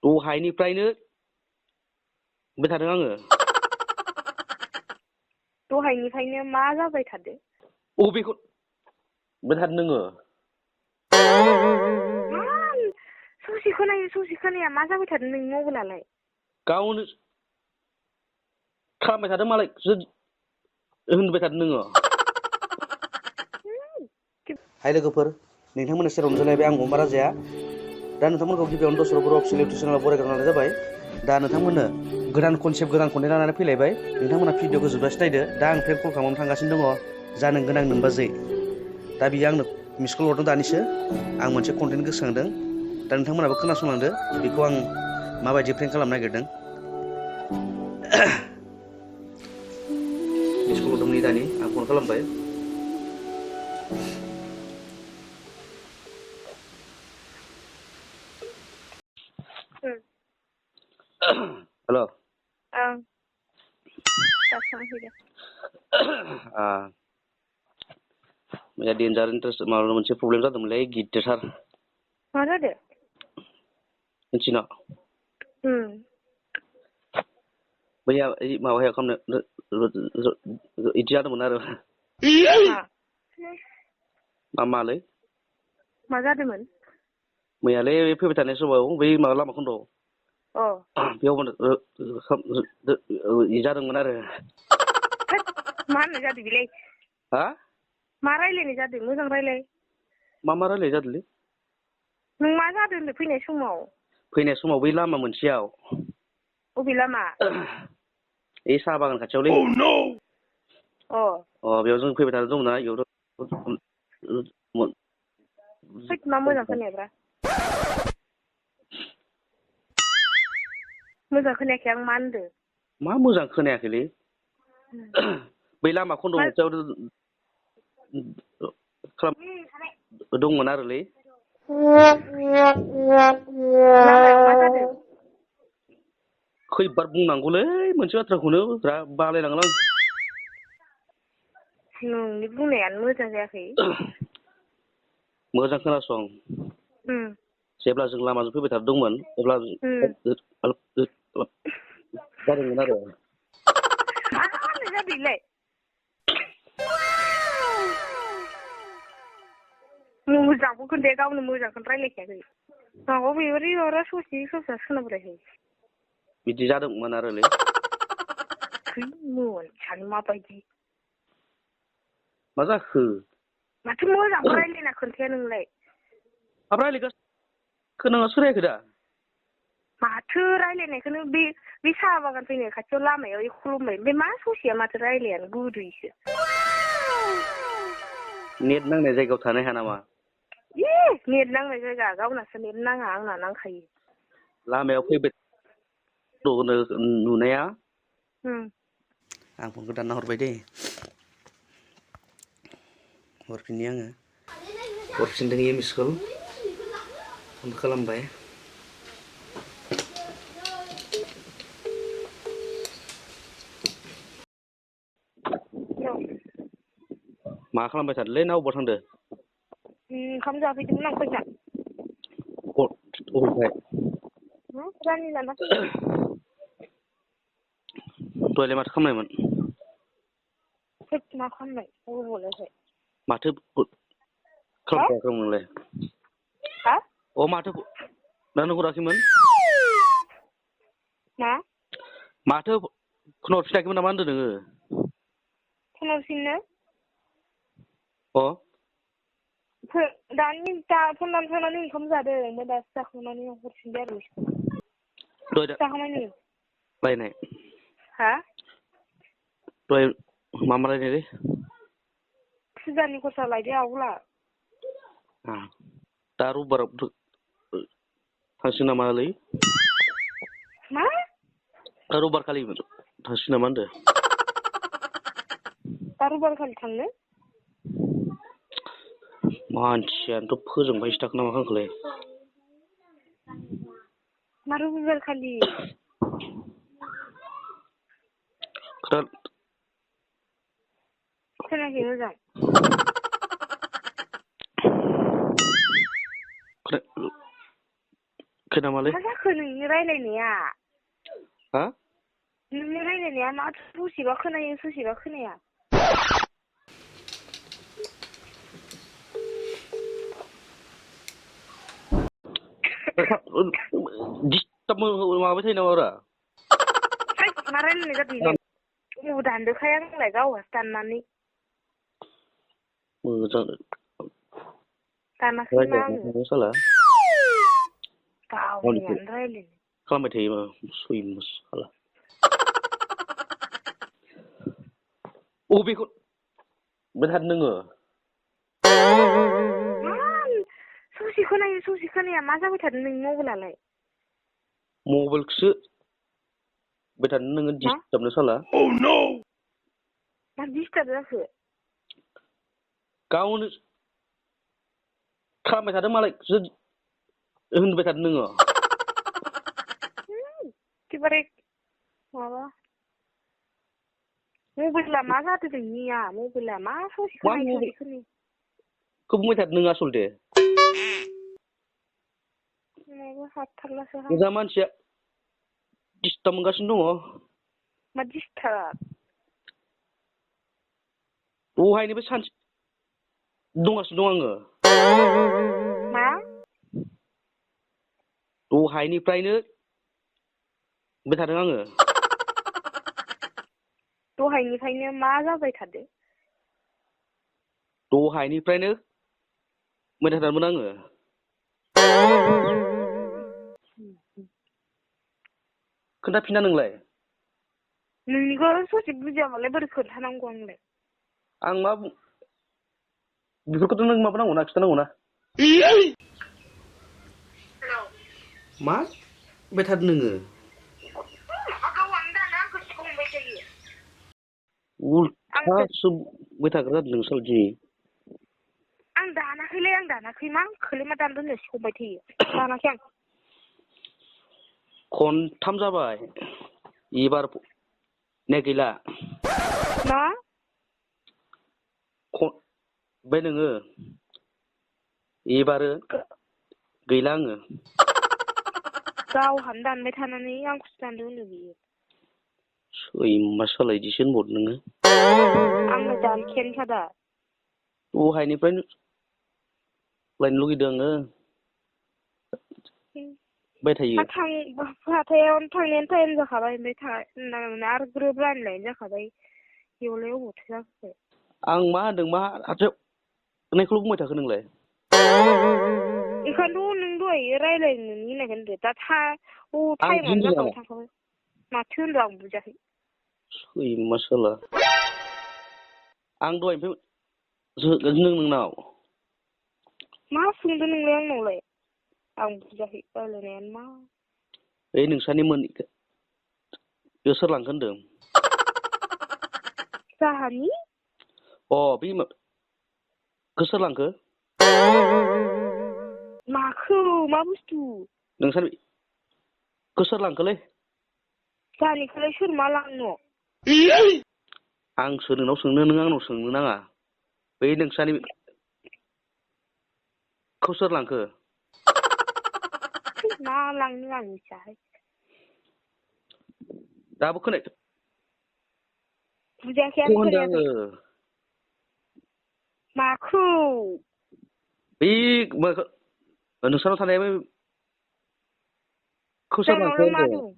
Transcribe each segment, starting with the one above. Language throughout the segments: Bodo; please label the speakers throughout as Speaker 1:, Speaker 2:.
Speaker 1: दहायनिफ्रायनो बुंबाय थादों आङो
Speaker 2: दहायनिफ्रायनो मा जाबाय थादो
Speaker 1: अबेखौ बुंबाय थादों नोङो
Speaker 2: ससे खोनाया मा जाबाय थादों नोंनि मबाइलालाय
Speaker 1: गावनो खालामबाय थादों मालाय होनबाय थादों नोङो हाय लोगोफोर नोंथांमोना सेराव नुजालायबाय आं अमा राजाया दा नोंथांमोनखौ गिबियावनो दसरा बर' अफिसियेल इउटुब चेनेलाव बरायग्रोनाय जाबाय दा नोंथांमोननो गोदान कनसेप्ट गोदान कन्टेन्ट लानानै फैलायबाय नोंथांमोना भिडिअखौ जोबजासे नायदो दा आं फ्रेम कल खालामनानै थांगासिनो दङ जानो गोनां नोमबाजै दा बियो आंनो मिस कल हरदों दानिसो आं मोनसे कन्टेन्ट गोसोखांदों दा नोंथांमोनाबो खोनासंलांदो बेखौ आं माबायदि प्रेंक खालामनो नागिरदों मिस कल हरदोंमोन दानि आं फन खालामबाय हेल'
Speaker 2: ओं दासो
Speaker 1: मैया डेन्जार इन्टारेस्ट माबा मोनसे प्रब्लेम जादोंमोनलै गिदिरथार
Speaker 2: मा जादो
Speaker 1: मिथिना मैया माबाया खालामनो इदि जादोंमोन आरो मालै
Speaker 2: मा जादोंमोन
Speaker 1: मैयालै फैबाय थानाय समाव बै माबा लामा खन्द'आव बेयाव जादोंमोन आरो
Speaker 2: मा होननाय जादों बेलाय
Speaker 1: हा
Speaker 2: मा रायलायनाय जादों मोजां रायलाय
Speaker 1: मा रायलाय जादोंलै
Speaker 2: नों मा जादों होनदों फैनाय समाव
Speaker 1: बै लामा मोनसेयाव
Speaker 2: अबे लामा
Speaker 1: ए साहा बागान खाथियावलै बेयाव जों फैबाय थादों दंना बेयाव
Speaker 2: मा मोजां खोनायाब्रा मोजां खोनायाखै आं मा होनदों
Speaker 1: मा मोजां खोनायाखैलै बै लामा खन्द' मोनसेयाव दंमोन आरोलै
Speaker 2: मा जादों
Speaker 1: खैबार बुंनांगौलै मोनसे बाथ्राखौनो बालायलाङोलां
Speaker 2: नोंनि बुंनायानो मोजां जायाखै
Speaker 1: मोजां खोनासं जेब्ला जों लामाजों फैबाय थादोंमोन अब्ला जादोंमोन आरो
Speaker 2: मोजांखौ खोन्थाया गावनो मोजांखौनो रायलायखायाखै माबा बेबायदि ससे खोनाबोराखै
Speaker 1: बिदि जादोंमोन आरोलै
Speaker 2: मोनसानो माबायदि
Speaker 1: मा जाखो
Speaker 2: माथो मोजांखौ रायलायना खोन्थाया नोंलाय
Speaker 1: हाब रायलायगासिनो नोंहा सोलायाखै दा
Speaker 2: माथो रायलायनायखौनो बे साहा बागान फैनाय खाथियाव लामायाव खुलुमबाय ओमफ्राय मा ससेया माथो रायलायानो गोदैसो
Speaker 1: नेट नांनाय जायगायाव थानो हाया नामा
Speaker 2: नेट नांनाय जायगा गावनासो नेट नाङा आंना नांखायो
Speaker 1: लामायाव फैबाय नुनाया आं फनखौ दानना हरबाय दे हरफिननि आङो हरफिनदों इयो मिस कल फन खालामबाय मा खालामबाय थादोलै ना अबाव थांदो
Speaker 2: ओंखाम जाफैदोंमोन आं फैसा
Speaker 1: अबेनिफ्राय
Speaker 2: रानि लाना फैदों
Speaker 1: दहायलाय माथो खालामनायमोन
Speaker 2: मा खालामनाय अबावलायखाय
Speaker 1: माथो खालामखायाखैमोन नोंलाय माथो दानो हराखैमोन माथो खोनाहरफिनाखैमोन नामा होनदों नोङो
Speaker 2: खोनाहरफिननो दानि फन दानखांनानै ओंखाम जादों ओमफ्राय दासो जाखांनानै हरफिनबाय आरो जाखांबाय
Speaker 1: रायनाय दहाय मा रायनायलै
Speaker 2: फुजानि खरसा लायदो आगोला
Speaker 1: दा रबिबाराव थांसै नामालै
Speaker 2: मा
Speaker 1: दा रबिबार खालि थांसै नामा होनदों
Speaker 2: दा रबिबार खालि थांनो
Speaker 1: मानसियानोथ' फोजोंबायसो थाखो नामा आंखौलाय
Speaker 2: मा रबिबार खालि खोनायाखै मोजां
Speaker 1: नामालै
Speaker 2: मा जाखो नोंनि रायलायनाया
Speaker 1: हा
Speaker 2: नोंनि रायलायनाया मा ससेबा खोनायो ससेबा खोनाया
Speaker 1: डिस्टार्ब माबाबाय थायो नामा रा
Speaker 2: मा रायलायनाय जादों नों अबाव दानदोखाय आंलाय गावहासो दाननानै
Speaker 1: मोजां
Speaker 2: दानाखै मा आङो
Speaker 1: रायलायनो साला
Speaker 2: गावनियानो रायलायनो
Speaker 1: खालामबाय थायो सय मास साला अबेखौ बे थादों नोङो
Speaker 2: ससे खोनायो ससे खोनाया मा जाबाय थादों नोंनि मबाइलालाय
Speaker 1: मबाइलखौसो बे थादों नोङो डिस्टार्बनो साला
Speaker 2: मा डिस्टार्ब जाखो
Speaker 1: गावनो खालामबाय थादों मालाय होनबाय थादों नोङो
Speaker 2: एखेबारे माबा मबाइला मा जादों नोंनिया मबाइला मा ससे खोनायो ससे खोनायो
Speaker 1: खौ बुंबाय थादों नोङो आसलथे
Speaker 2: हाथारलासो
Speaker 1: मोजां मानसिया डिस्टार्ब मोनगासिनो दङ
Speaker 2: मा डिस्टार्ब
Speaker 1: दहायनिबो सानसे दंगासिनो दं आङो
Speaker 2: मा
Speaker 1: दहायनिफ्रायनो बे थादों आङो
Speaker 2: दहायनिफ्रायनो मा जाबाय थादो
Speaker 1: दहायनिफ्रायनो मोजां थादोंमोन आङो खोन्थाफिना नोंलाय
Speaker 2: नोंनिखौ ससे बुजियाबालाय बोरै खोन्थानांगौ आंलाय
Speaker 1: आं मा बेफोरखौथ' नों माबा नांगौना खिथानांगौना मा बुंबाय थादों नोङो
Speaker 2: गावआनो दाना आंखौ सिखाव मोनबाय थायो
Speaker 1: उल्थासो बुंबाय थाग्रा जादों नों साला दिनै
Speaker 2: आं दानाखै मा आंखौलाय मा दाननो होननो सिखाव मोनबाय थायो दानाखै आं
Speaker 1: खनथाम जाबाय एबार ने गैला
Speaker 2: मा
Speaker 1: बे नोङो एबारो गैला आङो
Speaker 2: गावहानो दानबाय थानानै आंखौसो दानदों होनो बियो
Speaker 1: सैमा साला इदिसो होनबावदों नोङो
Speaker 2: आंलाय दानखायानोखा दा
Speaker 1: दहायनिफ्रायनो लायनो लुगैदों आङो बाय थायो
Speaker 2: हाथायावनो थांनायानो टाइम जाखाबाय ओमफ्राय आरो ग्रोब रानलायनाय जाखाबाय बेयावलाय अबावथो जाखो
Speaker 1: आं मा होनदों मा हाथायाव होननायखौल' बुंबाय थाखो नोंलाय
Speaker 2: बेखायनोथ' नों दहाय रायलायनो होननायखौ होनदो दा
Speaker 1: आं
Speaker 2: टाइमानो
Speaker 1: होनदों
Speaker 2: जाखाबाय
Speaker 1: नामा
Speaker 2: थाखाबाय माथो होनदों आं बुजाखै
Speaker 1: सैमा साला आं दहायनिफ्राय नोंनाव
Speaker 2: मा सोंदों नोंलाय आंनावलाय आं बुजाखै रायलायनायानो मा
Speaker 1: ओइ नोंसानि बेयाव सोर लांखो होनदों
Speaker 2: जाहानि
Speaker 1: अ बे सोर लांखो
Speaker 2: माखौ मा बुस्थु
Speaker 1: नोंसानि सोर लांखोलै
Speaker 2: जाहानिखौलाय सोर मा लांनो
Speaker 1: आंसो नोंनाव सोंनो नों आंनाव सोंनो नाङा बै नोंसानि सोर लांखो
Speaker 2: मा लांनो आं मिथियाहाय
Speaker 1: दाबो खोनायाखै
Speaker 2: बुजायाखै आं
Speaker 1: होनदों
Speaker 2: खोनायाखै
Speaker 1: आङो
Speaker 2: माखौ
Speaker 1: बै नोंसानाव थानाय सोर लांखो
Speaker 2: जोंनावलाय मा
Speaker 1: होनदों
Speaker 2: दं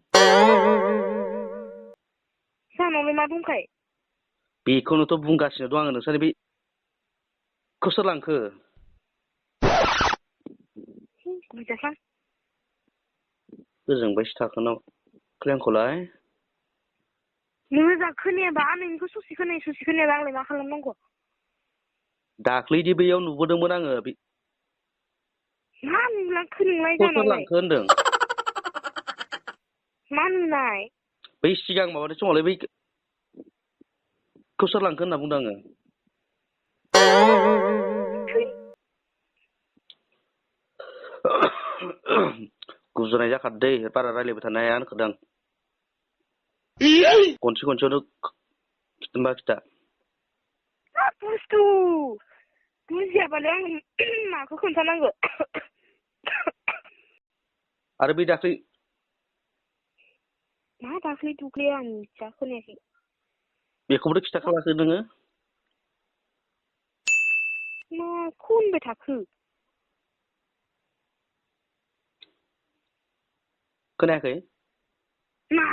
Speaker 2: जोंनावलाय मा दंखाय
Speaker 1: बेखौनोथ' बुंगासिनो दं आङो नोंसानि बे सोर लांखो
Speaker 2: बुजाखै
Speaker 1: गोजोंबायसो थाखोनाव आंखौलाय
Speaker 2: मोजां खोनायाबा नोंनिखौ ससे खोनायाबा आंलाय मा खालामनांगौ
Speaker 1: दाख्लैदि बैयाव नुबोदोंमोन आङो
Speaker 2: मा नुलांखो नोंलाय
Speaker 1: सोर
Speaker 2: जानावलाय
Speaker 1: लांखो होनदों
Speaker 2: मा नुनाय
Speaker 1: बै सिगां माबानाय समावलाय बै सोर लांखो होनना बुंदों आङो गुजुनाय जाखादो दै बारा रायलायबाय थानो हाया होनखादों आं खनसेयावनो खिथा
Speaker 2: मा बुस्थु बुजियाबालाय आं माखौ खोन्थानांगौ
Speaker 1: आरो बे दाख्लै
Speaker 2: मा दाख्लै दुख्लै आं मिथिया खोनायाखै
Speaker 1: बेखौबोथ' खिथाखालाखै नोङो
Speaker 2: माखौ होनबाय थाखो
Speaker 1: खोनायाखै
Speaker 2: मा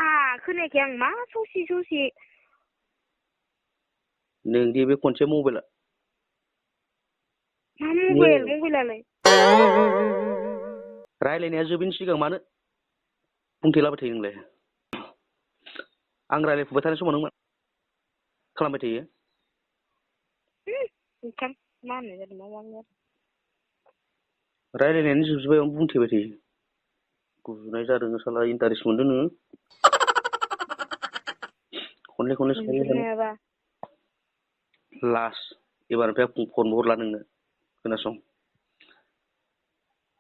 Speaker 2: खोनायाखै आं मा ससे
Speaker 1: नोंदि बे खनसे मबाइला
Speaker 2: मा मबाइलालाय
Speaker 1: रायलायनाया जोबैनि सिगां मानो बुंथेलाबाय थायो नोंलाय आं रायलायफुबाय थानाय समाव नों मा खालामबाय थायो
Speaker 2: ओंखाम मा होननाय जादों मा जादों
Speaker 1: रायलायनायानो जोबजोब्बाय बुंथेबाय थायो गुजुनाय जादों साला इन्टारेस्ट मोनदों नोङो खनले
Speaker 2: मोनजोबनायाबा
Speaker 1: लास्ट एबारनिफ्राय फनबो हरला नोंनो खोनासं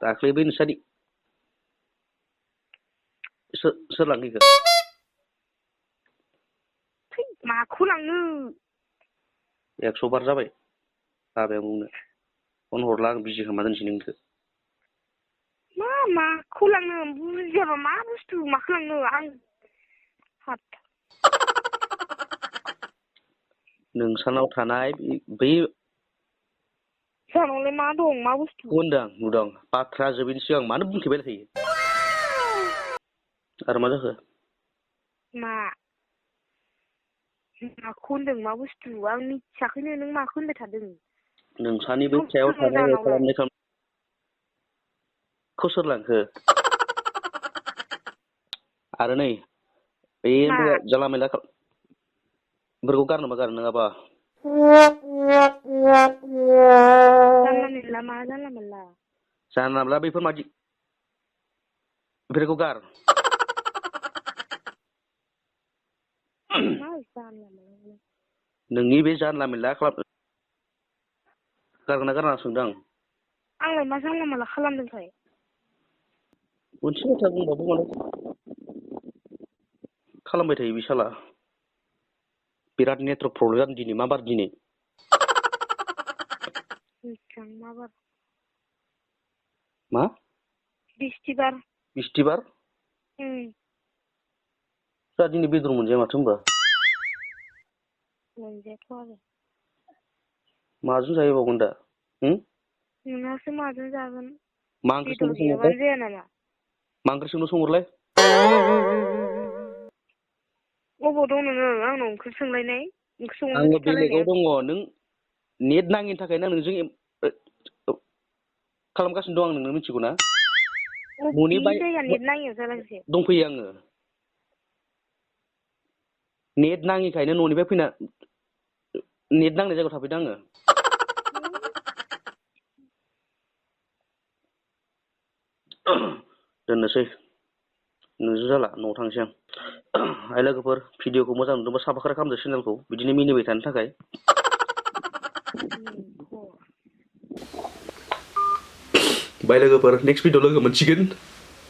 Speaker 1: दाख्लै बै नोंसानि सोर लांफैखो
Speaker 2: माखौ लांनो
Speaker 1: 100 बार जाबाय बाबाया बुंनो फन हरला आं बिजि खालामना दोनसै नोंखौ
Speaker 2: माखौ लांनो बुजियाबा मा बुस्थु माखौ लांनो आं
Speaker 1: नोंसानाव थानाय बै
Speaker 2: जानावलाय मा दं मा बुस्थु
Speaker 1: होनदों नुदों बाथ्रा जोबैनि सिगां मानो बुंथेबाय थायो आरो मा जाखो
Speaker 2: माखौ होनदों मा बुस्थु आं मिथियाखैनो नों माखौ होनबाय थादों
Speaker 1: नोंसानि बे सायाव थानाय खालामनायखौ सोर लांखो आरो नै बे जानला मेनला बेफोरखौ गारनो मा गारनो नङाबा जानला मेनला बेफोर मादि बेफोरखौ गार नोंनि बे जानला मेनला गारगोना गारना सोंदों
Speaker 2: आंलाय मा जानला मेनला खालामदोंथाय
Speaker 1: मोनसे बाथ्रा बुंबाबो माने खालामबाय थायो बे साला बिराद नेटवर्क प्रब्लेम जादों दिनै मा बार दिनै मा
Speaker 2: बिस्थिबार
Speaker 1: दा दिनै बेदर मोनजाया माथो होनबा
Speaker 2: मोनजायाथ' आरो
Speaker 1: माजों जाहैबावगोन दा
Speaker 2: नोंहासो माजों जागोन
Speaker 1: मा ओंख्रि
Speaker 2: बेदर गैयाबानो जाया नामा
Speaker 1: मा ओंख्रि संनो सोंहरलाय
Speaker 2: अबाव दं नोङो आंनाव ओंख्रि सोंलायनाय ओंख्रि संनो
Speaker 1: आङो बेलेगाव
Speaker 2: खिथालायनाय
Speaker 1: दङ नों नेट नाङिनि थाखायनो आं नोंजों खालामगासिनो दं आं नोंनो मिथिगौ ना न'नि दंफैयो आङो नेट नाङिखायनो न'निफ्राय फैना नेट नांनाय जायगायाव थाफैदों आङो दोननोसै नोंजों जाला न'आव थांसै आं आइ लोगोफोर भिडिअखौ मोजां नुदोंबा साबस्क्राइब खालामदो चेनेलखौ बिदिनो मिनिबाय थानो थाखाय बाय लोगोफोर नेक्स्ट भिडिअ लोगो मोनसिगोन